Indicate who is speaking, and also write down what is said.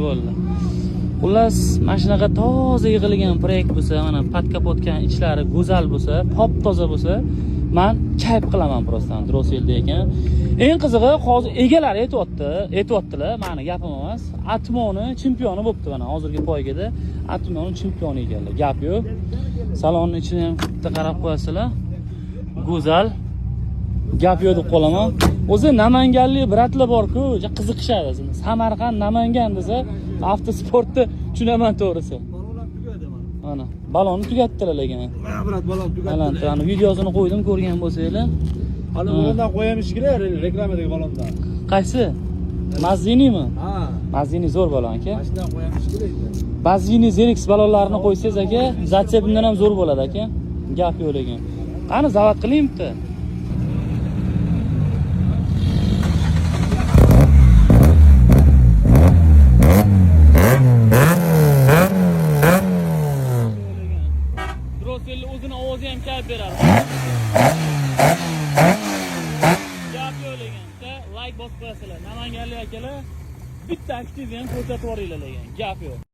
Speaker 1: Bo'ldi. Xullas, mana shunaqa toza yig'ilgan proyekt bo'lsa, mana подкапотка ichlari go'zal bo'lsa, top toza bo'lsa, man kayf qilaman просто Drosselda ekan. Eng qizig'i hozir egalari aytyapti, aytyaptilar, mani gapim emas. Atmoni chempioni bo'libdi mana hozirgi poygada. Atmoni chempioni ekanlar, gap yo'q. Salonni ichini ham bitta qarab qo'yasizlar. Go'zal. Gap yo'q deb qolaman. O'zi namanganlik брат lar bor-ku, qiziqishadi. Samarqand, Namangan desa, avtosportni tushunaman to'g'risi.
Speaker 2: Balonlar tugadi mana.
Speaker 1: Mana balonni tugatdilar lekin.
Speaker 2: Mana брат, balon
Speaker 1: Mana
Speaker 2: tugatdi.
Speaker 1: Mana videosini qo'ydim, ko'rgan bo'lsanglar.
Speaker 2: Hali balondan qo'yamiz kerak, reklamadagi balondan.
Speaker 1: Qaysi? Mazzinimi?
Speaker 2: Ha.
Speaker 1: Mazzini zo'r balon aka.
Speaker 2: Mana shundan qo'yamiz kerak.
Speaker 1: Mazzini Zerix balonlarini qo'ysangiz aka, зацеп imdan ham zo'r bo'ladi aka. Gap yo'q lekin. Qani zavod qiling bitta. Drosselni o'zini ovozi ham kayf beradi. Gap yo'q lekin. Bitta layk bosib qo'yasizlar. Namanganlik akalar bitta aktivni ham ko'rsatib yuboringlar lekin. Gap yo'q.